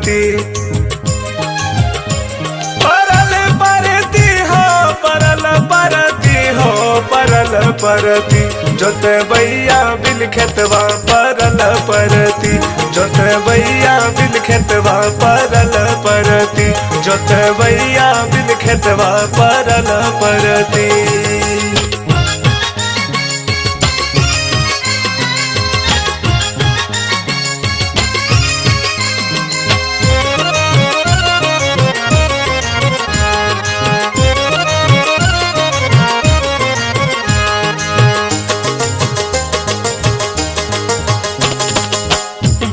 परती। परल परती हो परल परती हो परल परती, जोतबैया बिन खेतवा परल परती, जोतबैया बिन खेतवा परल परती, जोतबैया बिन खेतवा परल परती।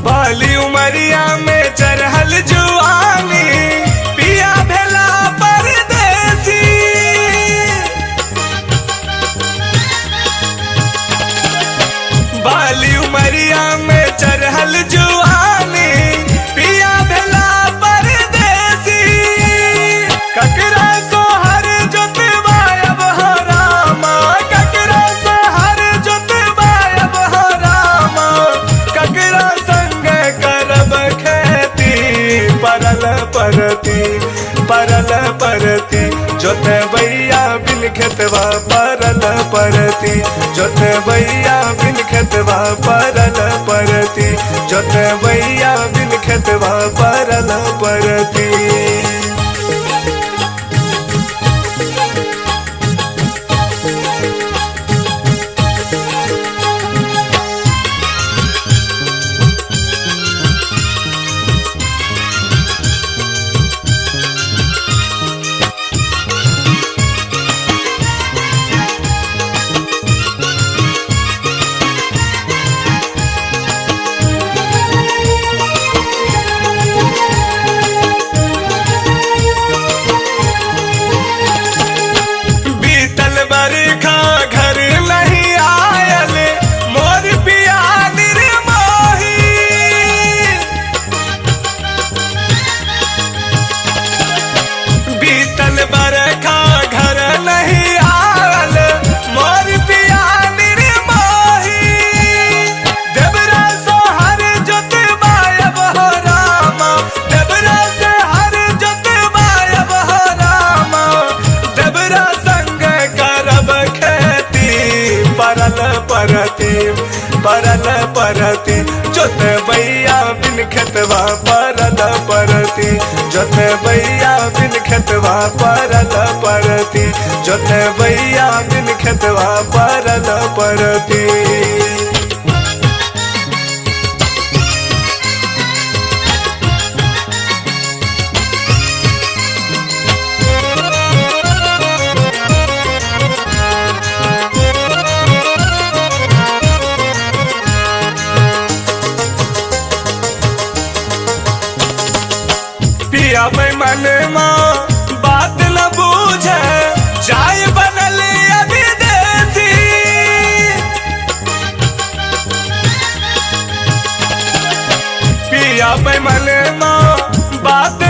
बाली उमरिया में चढ़ल जुआनी, पिया भेला परदेसी। बाली उमरिया में चढ़ल जुआनी, पिया भेला परदेसी। ककरा सोहर जोतवायब हो रामा, ककरा सोहर जोतवायब हो रामा, ककरा संग करब खेती। परल परती परल परती, जोतबैया बिन खेतवा परल परती, जोतबैया बिन खेतवा परल परती, जोतबैया बिन खेतवा परल परती। बीतल बरखा घर नहीं आयल, मोर पिया निर्मोही। बीतल बरखा घर नहीं आयल, मोर पिया निर्मोही। देवरा सोहर जोतवायब हो रामा, देवरा सोहर जोतवायब हो रामा, देवरा संग करब खेती। परल परती परल परती, जोतबैया बिन खेतवा परल परती, जोतबैया बिन खेतवा परल परती, जोतबैया बिन खेतवा परल परती। पिया मन माँ बात न बूझे, जाय बनल विदेशी। पिया मन माँ बात